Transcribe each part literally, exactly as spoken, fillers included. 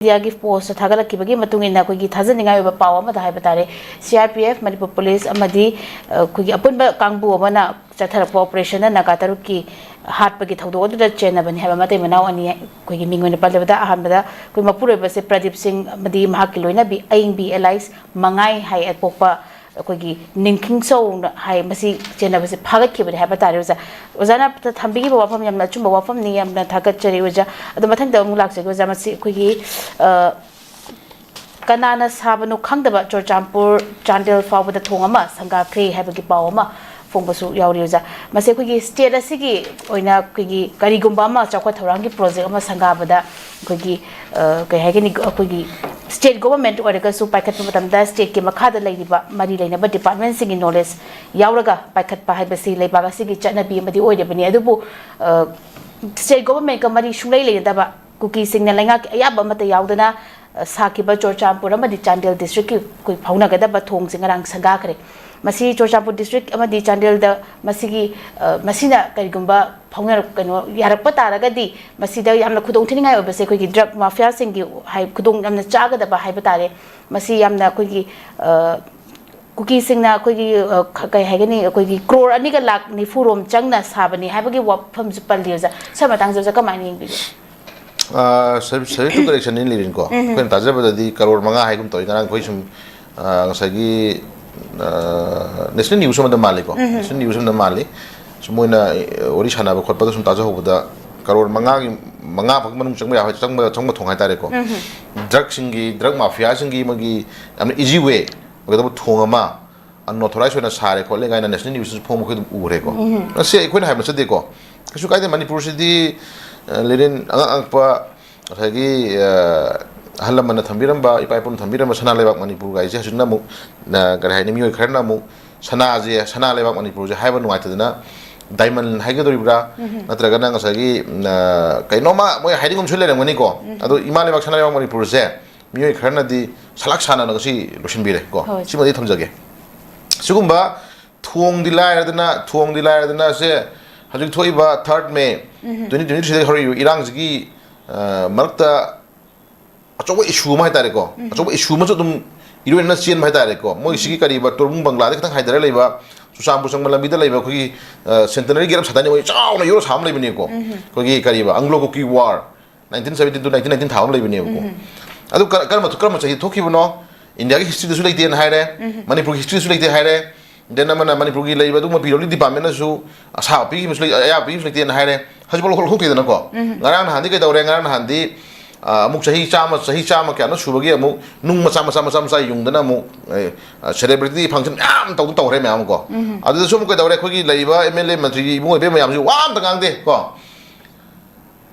ꯃꯤꯗꯤꯌꯥꯒꯤ post ꯊꯥꯒꯠꯂꯛꯈꯤꯕꯒꯤ ꯃꯇꯨꯡ ꯏꯟꯅ ꯑꯩꯈꯣꯏꯒꯤ ꯊꯥꯖꯅꯤꯡꯉꯥꯏ ꯑꯣꯏꯕ ꯄꯥꯎ ꯑꯃꯗ ꯍꯥꯏꯕ ꯇꯥꯔꯦ, C R P F, Manipur police ꯑꯃꯗꯤ, ꯑ, ꯑꯩꯈꯣꯏꯒꯤ ꯑꯄꯨꯟꯕ ꯀꯥꯡꯕꯨ ꯑꯃꯅ ꯆꯠꯊꯔꯛꯄ ꯑꯣꯄꯔꯦꯁꯟꯗ ꯅꯥꯒꯥ ꯇꯔꯨꯛꯀꯤ ꯍꯥꯠꯄꯒꯤ ꯊꯧꯗꯣꯛ ꯑꯗꯨꯗ ꯆꯦꯟꯅꯕꯅꯤ ꯍꯥꯏꯕ ꯃꯇꯩ ꯃꯅꯥꯎ ꯑꯅꯤ, ꯑꯩꯈꯣꯏꯒꯤ ꯃꯤꯡ ꯑꯣꯏꯅ ꯄꯜꯂꯕꯗ, ꯑꯍꯥꯟꯕꯗ ꯑꯩꯈꯣꯏ ꯃꯄꯨꯔꯣꯏꯕꯁꯦ ꯄ꯭ꯔꯗꯤꯞ ꯁꯤꯡ ꯑꯃꯗꯤ ꯃꯍꯥꯛꯀꯤ ꯂꯣꯏꯅꯕꯤ ꯑꯌꯤꯡꯕꯤ ꯑꯦꯂꯥꯏꯁ ꯃꯉꯥꯏ ꯍꯥꯏ ꯄꯣꯛꯄ ꯑꯩꯈꯣꯏꯒꯤ ꯅꯤꯡꯈꯤꯡꯆꯧꯅ ꯍꯥꯏ, ꯃꯁꯤ ꯆꯦꯟꯅꯕꯁꯦ ꯐꯥꯒꯠꯈꯤꯕꯅꯤ ꯍꯥꯏꯕ ꯇꯥꯔꯦ ꯑꯣꯖꯥ꯫ ꯑꯣꯖꯥꯅ ꯊꯝꯕꯤꯈꯤꯕ ꯋꯥꯐꯝ ꯌꯥꯝꯅ ꯑꯆꯨꯝꯕ ꯋꯥꯐꯝꯅꯤ, ꯌꯥꯝꯅ ꯊꯥꯒꯠꯆꯔꯤ ꯑꯣꯖꯥ꯫ ꯑꯗꯣ ꯃꯊꯪꯗ ꯑꯃꯨꯛ ꯂꯥꯛꯆꯒꯦ ꯑꯣꯖꯥ, ꯃꯁꯤ ꯑꯩꯈꯣꯏꯒꯤ, ꯑ, ꯀꯅꯥꯅ ꯁꯥꯕꯅꯣ ꯈꯪꯗꯕ ꯆꯨꯔꯆꯥꯟꯄꯨꯔ ꯆꯥꯟꯗꯦꯜ ꯐꯥꯎꯕꯗ ꯊꯣꯡ ꯑꯃ ꯁꯪꯒꯥꯈ꯭ꯔꯦ ꯍꯥꯏꯕꯒꯤ ꯄꯥꯎ ꯑꯃ ꯐꯣꯡꯕꯁꯨ ꯌꯥꯎꯔꯤ ꯑꯣꯖꯥ꯫ ꯃꯁꯤ ꯑꯩꯈꯣꯏꯒꯤ ꯁ꯭ꯇꯦꯠ ꯑꯁꯤꯒꯤ ꯑꯣꯏꯅ ꯑꯩꯈꯣꯏꯒꯤ ꯀꯔꯤꯒꯨꯝꯕ ꯑꯃ ꯆꯥꯎꯈꯠ ꯊꯧꯔꯥꯡꯒꯤ ꯄ꯭ꯔꯣꯖꯦꯛ ꯑꯃ ꯁꯪꯒꯥꯕꯗ ꯑꯩꯈꯣꯏꯒꯤ, ꯑ, ꯀꯩ ꯍꯥꯏꯒꯅꯤ, ꯑꯩꯈꯣꯏꯒꯤ ꯁ꯭ꯇꯦꯠ ꯒꯣꯚꯔꯟꯃꯦꯟꯠ ꯑꯣꯏꯔꯒꯁꯨ ꯄꯥꯏꯈꯠꯄ ꯃꯇꯝꯗ ꯁ꯭ꯇꯦꯠꯀꯤ ꯃꯈꯥꯗ ꯂꯩꯔꯤꯕ ꯃꯔꯤ ꯂꯩꯅꯕ ꯗꯤꯄꯥꯔꯠꯃꯦꯟꯠꯁꯤꯡꯒꯤ ꯅꯣꯂꯦꯖ ꯌꯥꯎꯔꯒ ꯄꯥꯏꯈꯠꯄ ꯍꯥꯏꯕꯁꯤ ꯂꯩꯕꯥꯛ ꯑꯁꯤꯒꯤ ꯆꯠꯅꯕꯤ ꯑꯃꯗꯤ ꯑꯣꯏꯔꯤꯕꯅꯤ꯫ ꯑꯗꯨꯕꯨ, ꯑ, ꯁ꯭ꯇꯦꯠ ꯒꯣꯚꯔꯟꯃꯦꯟꯠꯀ ꯃꯔꯤ ꯁꯨꯡꯂꯩ ꯂꯩꯅꯗꯕ ꯀꯨꯀꯤꯁꯤꯡꯅ ꯂꯩꯉꯥꯛꯀꯤ ꯑꯌꯥꯕ ꯑꯃꯠꯇ ꯌꯥꯎꯗꯅ, ꯑ, ꯁꯥꯈꯤꯕ ꯆꯨꯔꯆꯥꯟꯄꯨꯔ ꯑꯃꯗꯤ ꯆꯥꯟꯗꯦꯜ ꯗꯤꯁꯇ꯭ꯔꯤꯛꯀꯤ ꯑꯩꯈꯣꯏ ꯐꯥꯎꯅꯒꯗꯕ ꯊꯣꯡꯁꯦ ꯉꯔꯥꯡ ꯁꯪꯒꯥꯈ꯭ꯔꯦ꯫ ꯃꯁꯤ ꯆꯨꯔꯆꯥꯟꯄꯨꯔ ꯗꯤꯁꯇ꯭ꯔꯤꯛ ꯑꯃꯗꯤ ꯆꯥꯟꯗꯦꯜꯗ ꯃꯁꯤꯒꯤ, ꯑ, ꯃꯁꯤꯅ ꯀꯔꯤꯒꯨꯝꯕ ꯐꯥꯎꯅꯔꯛ-, ꯀꯩꯅꯣ, ꯌꯥꯔꯛꯄ ꯇꯥꯔꯒꯗꯤ ꯃꯁꯤꯗ ꯌꯥꯝꯅ ꯈꯨꯗꯣꯡ ꯊꯤꯅꯤꯡꯉꯥꯏ ꯑꯣꯏꯕꯁꯦ ꯑꯩꯈꯣꯏꯒꯤ ꯗ꯭ꯔꯒ ꯃꯥꯐꯤꯌꯥꯁꯤꯡꯒꯤ ꯍꯥꯏ-, ꯈꯨꯗꯣꯡ ꯌꯥꯝꯅ ꯆꯥꯒꯗꯕ ꯍꯥꯏꯕ ꯇꯥꯔꯦ꯫ ꯃꯁꯤ ꯌꯥꯝꯅ ꯑꯩꯈꯣꯏꯒꯤ, ꯑ, ꯀꯨꯀꯤꯁꯤꯡꯅ ꯑꯩꯈꯣꯏꯒꯤ, ꯑ, ꯈ-, ꯀꯩ ꯍꯥꯏꯒꯅꯤ, ꯑꯩꯈꯣꯏꯒꯤ ꯀ꯭ꯔꯣꯔ ꯑꯅꯤꯒ ꯂꯥꯈ ꯅꯤꯐꯨ ꯔꯣꯝ ꯆꯪꯅ ꯁꯥꯕꯅꯤ ꯍꯥꯏꯕꯒꯤ ꯋꯥꯐꯝꯁꯨ ꯄꯜꯂꯤ ꯑꯣꯖꯥ꯫ ꯁꯤ ꯃꯇꯥꯡꯁꯦ ꯑꯣꯖꯥ ꯀꯃꯥꯏꯅ ꯌꯦꯡꯕꯤꯒꯦ? ꯑ, subject to correction ꯅꯤ ꯂꯤꯔꯤꯟꯀꯣ꯫ ꯎꯝ꯫ ꯑꯩꯈꯣꯏꯅ ꯇꯥꯖꯕꯗꯗꯤ ꯀꯔꯣꯔ ꯃꯉꯥ ꯍꯥꯏꯒꯨꯝ ꯇꯧꯏ꯫ ꯉꯔꯥꯡ ꯑꯩꯈꯣꯏ ꯁꯨꯝ, ꯑ, ꯉꯁꯥꯏꯒꯤ, ꯑ, ꯅꯦꯁꯅꯦꯜ ꯅ꯭ꯌꯨꯁ ꯑꯃꯗ ꯃꯥꯜꯂꯤꯀꯣ꯫ ꯎꯝ꯫ ꯅꯦꯁꯅꯦꯜ ꯅ꯭ꯌꯨꯁ ꯑꯃꯗ ꯃꯥꯜꯂꯤ꯫ ꯁꯨꯝ ꯃꯣꯏꯅ, ꯑ, ꯋꯥꯔꯤ ꯁꯥꯟꯅꯕ ꯈꯣꯠꯄꯗ ꯁꯨꯝ ꯇꯥꯖꯍꯧꯕꯗ ꯀꯔꯣꯔ ꯃꯉꯥꯒꯤ, ꯃꯉꯥ ꯐꯥꯎꯒꯤ ꯃꯅꯨꯡ ꯆꯪꯕ ꯌꯥꯕ, ꯆꯪꯕ, ꯆꯪꯕ ꯊꯣꯡ ꯍꯥꯏꯇꯥꯔꯦꯀꯣ꯫ ꯎꯝ꯫ ꯗ꯭ꯔꯒꯁꯤꯡꯒꯤ, ꯗ꯭ꯔꯒ ꯃꯥꯐꯤꯌꯥꯁꯤꯡꯒꯤ ꯃꯣꯏꯒꯤ ꯌꯥꯝꯅ easy way ꯑꯣꯏꯒꯗꯕ ꯊꯣꯡ ꯑꯃ unauthorized ꯑꯣꯏꯅ ꯁꯥꯔꯦ ꯈꯣꯠꯂꯦ ꯀꯥꯏꯅ ꯅꯦꯁꯅꯦꯜ ꯅ꯭ꯌꯨꯁꯇꯁꯨ ꯐꯣꯡꯕ ꯑꯩꯈꯣꯏ ꯑꯗꯨꯝ ꯎꯔꯦꯀꯣ꯫ ꯎꯝ꯫ ꯃꯁꯤ ꯑꯩꯈꯣꯏꯅ ꯍꯥꯏꯕ ꯅꯠꯆꯗꯦꯀꯣ꯫ ꯀꯩꯁꯨ ꯀꯥꯏꯗꯦ, ꯃꯅꯤꯄꯨꯔꯁꯤꯗꯤ, ꯑ, ꯂꯤꯔꯤꯟ ꯑꯉꯛ ꯑꯉꯛꯄ ꯉꯁꯥꯏꯒꯤ, ꯑ, ꯑꯍꯜ ꯂꯃꯟꯅ ꯊꯝꯕꯤꯔꯝꯕ, ꯏꯄꯥ ꯏꯄꯨꯅ ꯊꯝꯕꯤꯔꯝꯕ ꯁꯅꯥ ꯂꯩꯕꯥꯛ ꯃꯅꯤꯄꯨꯔ ꯒꯥꯏꯁꯦ ꯍꯧꯖꯤꯛꯅ ꯑꯃꯨꯛ, ꯑ, ꯀꯔꯤ ꯍꯥꯏꯅꯤ, ꯃꯤꯑꯣꯏ ꯈꯔꯅ ꯑꯃꯨꯛ ꯁꯅꯥꯁꯦ, ꯁꯅꯥ ꯂꯩꯕꯥꯛ ꯃꯅꯤꯄꯨꯔꯁꯦ ꯍꯥꯏꯕ ꯅꯨꯡꯉꯥꯏꯇꯗꯅ ꯗꯥꯏꯃꯟ ꯍꯥꯏꯒꯗꯧꯔꯤꯕ꯭ꯔꯥ? ꯎꯝ꯫ ꯅꯠꯇ꯭ꯔꯒꯅ ꯉꯁꯥꯏꯒꯤ, ꯎꯝ, ꯑ, ꯀꯩꯅꯣꯝꯃ ꯃꯣꯏ ꯍꯥꯏꯅꯤꯡꯕ ꯑꯃꯁꯨ ꯂꯩꯔꯝꯒꯅꯤꯀꯣ꯫ ꯎꯝ꯫ ꯑꯗꯣ ꯏꯃꯥ ꯂꯩꯕꯥꯛ ꯁꯅꯥ ꯂꯩꯕꯥꯛ ꯃꯅꯤꯄꯨꯔꯁꯦ ꯃꯤꯑꯣꯏ ꯈꯔꯅꯗꯤ ꯁꯂꯥꯛ ꯁꯥꯟꯅꯅ ꯉꯁꯤ ꯂꯣꯏꯁꯤꯟꯕꯤꯔꯦ ꯀꯣ꯫ ꯍꯣꯏ꯫ ꯁꯤꯃꯗꯤ ꯊꯝꯖꯒꯦ꯫ ꯁꯤꯒꯨꯝꯕ ꯊꯣꯡꯗꯤ ꯂꯥꯏꯔꯗꯅ, ꯊꯣꯡꯗꯤ ꯂꯥꯏꯔꯗꯅ ꯁꯦ ꯍꯧꯖꯤꯛ ꯊꯣꯛꯏꯕ third May ꯎꯝ꯫ twenty twenty-three ꯗꯒꯤ ꯍꯧꯔꯛꯏꯕ ꯏꯔꯥꯡꯁꯤꯒꯤ, ꯑ, ꯃꯔꯛꯇ ꯑꯆꯧꯕ ꯏꯁꯨ ꯑꯃ ꯍꯥꯏꯇꯥꯔꯦꯀꯣ, ꯑꯆꯧꯕ ꯏꯁꯨ ꯑꯃꯁꯨ ꯑꯗꯨꯝ ꯏꯔꯣꯏꯅꯅ ꯆꯦꯟꯕ ꯍꯥꯏꯇꯥꯔꯦꯀꯣ꯫ ꯃꯣꯏ ꯁꯤꯒꯤ ꯀꯔꯤꯕ, ꯇꯣꯔꯕꯨꯡ ꯕꯪꯒ꯭ꯂꯥꯗ ꯈꯤꯇꯪ ꯍꯥꯏꯊꯔ ꯂꯩꯕ, ꯆꯨꯔꯆꯥꯟꯄꯨꯔ ꯆꯪꯕ ꯂꯝꯕꯤꯗ ꯂꯩꯕ ꯑꯩꯈꯣꯏꯒꯤ, ꯑ, ꯁꯦꯟꯇꯅꯔꯤ ꯒꯦꯠ ꯑꯃ ꯁꯥꯗꯥꯏꯅꯦ, ꯃꯣꯏ ꯆꯥꯎꯅ ꯌꯣꯜꯂ ꯁꯥꯕ ꯑꯃ ꯂꯩꯕꯅꯦꯀꯣ꯫ ꯑꯩꯈꯣꯏꯒꯤ ꯀꯔꯤꯕ, ꯑꯪꯒ꯭ꯂꯣ ꯀꯨꯀꯤ war, nineteen seventeen to nineteen nineteen ꯊꯥꯕ ꯑꯃ ꯂꯩꯕꯅꯦꯕꯀꯣ꯫ ꯑꯗꯨ ꯀ-, ꯀꯔꯝꯕ, ꯀꯔꯝꯕ ꯆꯍꯤ ꯊꯣꯛꯈꯤꯕꯅꯣ? ꯏꯟꯗꯤꯌꯥꯒꯤ ꯍꯤꯁꯇ꯭ꯔꯤꯗꯁꯨ ꯂꯩꯇꯦꯅ ꯍꯥꯏꯔꯦ, ꯃꯅꯤꯄꯨꯔꯒꯤ ꯍꯤꯁꯇ꯭ꯔꯤꯗꯁꯨ ꯂꯩꯇꯦ ꯍꯥꯏꯔꯦ, then ꯑꯃꯅ ꯃꯅꯤꯄꯨꯔꯒꯤ ꯂꯩꯔꯤꯕ ꯑꯗꯨꯒꯨꯝꯕ ꯄꯤ ꯗꯕ꯭ꯂꯤꯎ ꯗꯤ ꯗꯤꯄꯥꯔꯠꯃꯦꯟꯅꯁꯨ ꯑꯁꯥꯕ ꯄꯤꯈꯤꯕꯁꯨ ꯂꯩ, ꯑꯌꯥꯕ ꯄꯤꯈꯤꯕꯁꯨ ꯂꯩꯇꯦꯅ ꯍꯥꯏꯔꯦ꯫ ꯍꯧꯖꯤꯛꯐꯥꯎ ꯂꯧꯊꯣꯛꯇꯦꯗꯅꯀꯣ꯫ ꯉꯔꯥꯡ ꯅꯍꯥꯟꯗꯤ ꯀꯩꯗꯧꯔꯦ? ꯉꯔꯥꯡ ꯅꯍꯥꯟꯗꯤ, ꯑ, ꯑꯃꯨꯛ ꯆꯍꯤ ꯆꯥꯝꯃ, ꯆꯍꯤ ꯆꯥꯝꯃ ꯀꯌꯥꯅꯣ ꯁꯨꯕꯒꯤ ꯑꯃꯨꯛ ꯅꯨꯡ ꯃꯆꯥ, ꯃꯆꯥ, ꯃꯆꯥ, ꯃꯆꯥ ꯌꯨꯡꯗꯅ ꯑꯃꯨꯛ, ꯑꯦ, ꯑ, celebrity function ꯃꯌꯥꯝ ꯇꯧꯗꯅ ꯇꯧꯈ꯭ꯔꯦ ꯃꯌꯥꯝ ꯀꯣ꯫ ꯑꯗꯨꯗꯁꯨ ꯑꯃꯨꯛ ꯀꯩꯗꯧꯔꯦ? ꯑꯩꯈꯣꯏꯒꯤ ꯂꯩꯔꯤꯕ ꯑꯦꯝ ꯑꯦꯜ ꯑꯦ, ꯃꯟꯇ꯭ꯔꯤ, ꯏꯕꯨꯡ ꯑꯣꯏꯕ ꯃꯌꯥꯝꯁꯤ ꯋꯥ ꯑꯝꯇ ꯉꯥꯡꯗꯦ ꯀꯣ꯫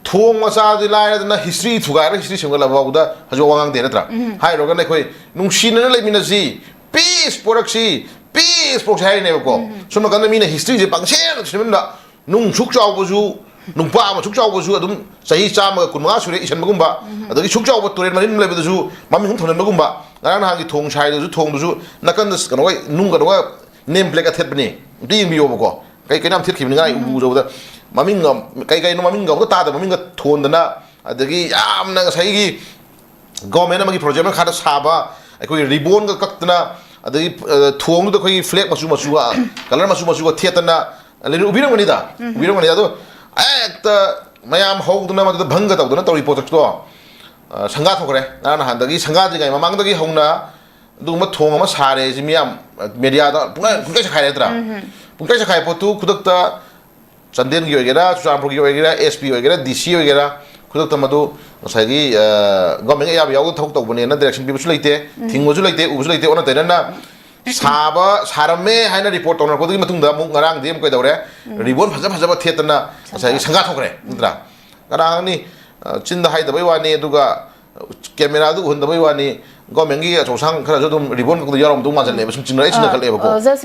ꯊꯣꯡ ꯃꯆꯥꯗꯤ ꯂꯥꯏꯔꯗꯅ, ꯍꯤꯁꯇ꯭ꯔꯤ ꯊꯨꯒꯥꯏꯔꯒ ꯍꯤꯁꯇ꯭ꯔꯤ ꯁꯦꯝꯒꯠꯂꯕ ꯐꯥꯎꯕꯗ ꯍꯧꯖꯤꯛ ꯋꯥ ꯉꯥꯡꯗꯦ ꯅꯠꯇ꯭ꯔꯥ? ꯍꯥꯏꯔꯨꯔꯒꯅ ꯑꯩꯈꯣꯏ ꯅꯨꯡꯁꯤꯅꯅ ꯂꯩꯃꯤꯟꯅꯁꯤ, ꯄꯤꯁ ꯄꯣꯔꯛꯁꯤ, ꯄꯤꯁ ꯄꯣꯔꯛꯁꯤ ꯍꯥꯏꯔꯤꯅꯦꯕꯀꯣ꯫ ꯁꯣꯝ ꯅꯥꯀꯟꯗ ꯃꯤꯅ ꯍꯤꯁꯇ꯭ꯔꯤꯁꯦ ꯄꯪꯁꯦꯝ ꯁꯦꯝꯖꯤꯟꯕ, ꯅꯨꯡ ꯁꯨꯛ ꯆꯥꯎꯕꯁꯨ, ꯅꯨꯄꯥ ꯑꯃ ꯁꯨꯛ ꯆꯥꯎꯕꯁꯨ ꯑꯗꯨꯝ ꯆꯍꯤ ꯆꯥꯝꯃꯒ ꯀꯨꯟꯃꯉꯥ ꯁꯨꯔꯦ ꯏꯁꯟꯕꯒꯨꯝꯕ, ꯑꯗꯒꯤ ꯁꯨꯛ ꯆꯥꯎꯕ ꯇꯨꯔꯦꯜ ꯃꯔꯤꯟ ꯂꯩꯕꯗꯁꯨ ꯃꯃꯤꯡ ꯑꯃ ꯊꯣꯟꯍꯟꯕꯒꯨꯝꯕ, ꯉꯔꯥꯡ ꯅꯍꯥꯟꯒꯤ ꯊꯣꯡ ꯁꯥꯏꯗꯁꯨ, ꯊꯣꯡꯗꯨꯁꯨ ꯅꯥꯀꯟꯗ ꯀꯩꯅꯣꯒ, ꯅꯨꯡ ꯀꯩꯅꯣꯒ, name plate ꯑꯊꯦꯠꯄꯅꯤ, ꯑꯝꯇ ꯌꯦꯡꯕꯤꯌꯣꯕꯀꯣ꯫ ꯀꯩ ꯀꯩꯅꯣ ꯌꯥꯝ ꯊꯦꯠꯈꯤꯕꯅꯤ ꯉꯔꯥꯡ ꯎꯕꯗ꯫ ꯃꯃꯤꯡꯒ, ꯀꯩ ꯀꯩꯅꯣ ꯃꯃꯤꯡꯒ ꯑꯃꯨꯛꯇ ꯇꯥꯗꯕ ꯃꯃꯤꯡꯒ ꯊꯣꯟꯗꯅ, ꯑꯗꯒꯤ ꯌꯥꯝꯅ ꯉꯁꯥꯏꯒꯤ ꯒꯣꯔꯃꯦꯟ ꯑꯃꯒꯤ ꯄ꯭ꯔꯣꯖꯦꯛ ꯃꯈꯥꯗ ꯁꯥꯕ ꯑꯩꯈꯣꯏꯒꯤ ꯔꯤꯕꯣꯟꯒ ꯀꯛꯇꯅ, ꯑꯗꯒꯤ, ꯑ, ꯊꯣꯡꯗꯨꯗ ꯑꯩꯈꯣꯏꯒꯤ ꯐ꯭ꯂꯦꯛ ꯃꯆꯨ ꯃꯆꯨꯒ, ꯀꯂꯔ ꯃꯆꯨ ꯃꯆꯨꯒ ꯊꯦꯠꯇꯅ, ꯂꯩꯅ ꯎꯕꯤꯔꯝꯒꯅꯤꯗ, ꯎꯕꯤꯔꯝꯒꯅꯤꯗ꯫ ꯑꯗꯣ ꯍꯦꯛꯇ ꯃꯌꯥꯝ ꯍꯧꯗꯅ ꯃꯗꯨꯗ ꯚꯪꯒ ꯇꯧꯗꯅ ꯇꯧꯔꯤ ꯄꯣꯠꯇꯣ, ꯑ, ꯁꯪꯒꯥ ꯊꯣꯛꯈ꯭ꯔꯦ꯫ ꯉꯔꯥꯡ ꯅꯍꯥꯟꯗꯒꯤ, ꯁꯪꯒꯥꯗ꯭ꯔꯤꯉꯩ ꯃꯃꯥꯡꯗꯒꯤ ꯍꯧꯅ ꯑꯗꯨꯒꯨꯝꯕ ꯊꯣꯡ ꯑꯃ ꯁꯥꯔꯦ ꯁꯤ ꯃꯤꯌꯥꯝ, ꯃꯦꯗꯤꯌꯥꯗ ꯄꯨꯡꯀꯥꯏ, ꯄꯨꯡꯀꯥꯏ ꯆꯈꯥꯏꯔꯦ ꯅꯠꯇ꯭ꯔꯥ? ꯄꯨꯡꯀꯥꯏ ꯆꯈꯥꯏ ꯄꯣꯠꯇꯨ ꯈꯨꯗꯛꯇ ꯆꯥꯟꯗꯦꯜꯒꯤ ꯑꯣꯏꯒꯦꯔꯥ, ꯆꯨꯔꯆꯥꯟꯄꯨꯔꯒꯤ ꯑꯣꯏꯒꯦꯔꯥ, ꯑꯦꯁ ꯄꯤ ꯑꯣꯏꯒꯦꯔꯥ, ꯗꯤ ꯁꯤ ꯑꯣꯏꯒꯦꯔꯥ, ꯈꯨꯗꯛꯇ ꯃꯗꯨ ꯉꯁꯥꯏꯒꯤ, ꯑ, ꯒꯣꯔꯃꯦꯟꯒꯤ ꯑꯌꯥꯕ ꯌꯥꯎꯗꯅ ꯊꯕꯛ ꯇꯧꯕꯅꯦꯅ ꯗꯥꯏꯔꯦꯛꯁꯟ ꯄꯤꯕꯁꯨ ꯂꯩꯇꯦ, ꯊꯤꯡꯕꯁꯨ ꯂꯩꯇꯦ, ꯎꯕꯁꯨ ꯂꯩꯇꯦ, ꯑꯣꯟꯅ ꯇꯩꯅꯅ ꯁꯥꯕ, ꯁꯥꯔꯝꯃꯦ ꯍꯥꯏꯅ ꯔꯤꯄꯣꯔꯠ ꯇꯧꯅꯔꯛꯄꯗꯨꯒꯤ ꯃꯇꯨꯡꯗ ꯑꯃꯨꯛ ꯉꯔꯥꯡꯗꯤ ꯑꯃꯨꯛ ꯀꯩꯗꯧꯔꯦ? ꯔꯤꯕꯣꯟ ꯐꯖ ꯐꯖꯕ ꯊꯦꯠꯇꯅ ꯉꯁꯥꯏꯒꯤ ꯁꯪꯒꯥ ꯊꯣꯛꯈ꯭ꯔꯦ, ꯅꯠꯇ꯭ꯔꯥ? ꯀꯅꯥ ꯈꯪꯅꯤ? ꯑ, ꯆꯤꯟꯗ ꯍꯥꯏꯗꯕꯩ ꯋꯥꯅꯤ, ꯑꯗꯨꯒ ꯀꯦꯃꯦꯔꯥꯗꯨ ꯎꯍꯟꯗꯕꯩ ꯋꯥꯅꯤ, ꯒꯣꯔꯃꯦꯟꯒꯤ ꯑꯆꯧ ꯑꯁꯥꯡ ꯈꯔꯁꯨ ꯑꯗꯨꯝ ꯔꯤꯕꯣꯟ ꯀꯛꯄꯗ ꯌꯥꯎꯔꯝꯗꯧ ꯃꯥꯟꯁꯤꯜꯂꯦꯕ, ꯁꯨꯝ ꯆꯤꯡꯅꯔꯛꯏꯁꯤꯅ ꯑ, ꯈꯜꯂꯦꯕꯀꯣ꯫ ꯑ, just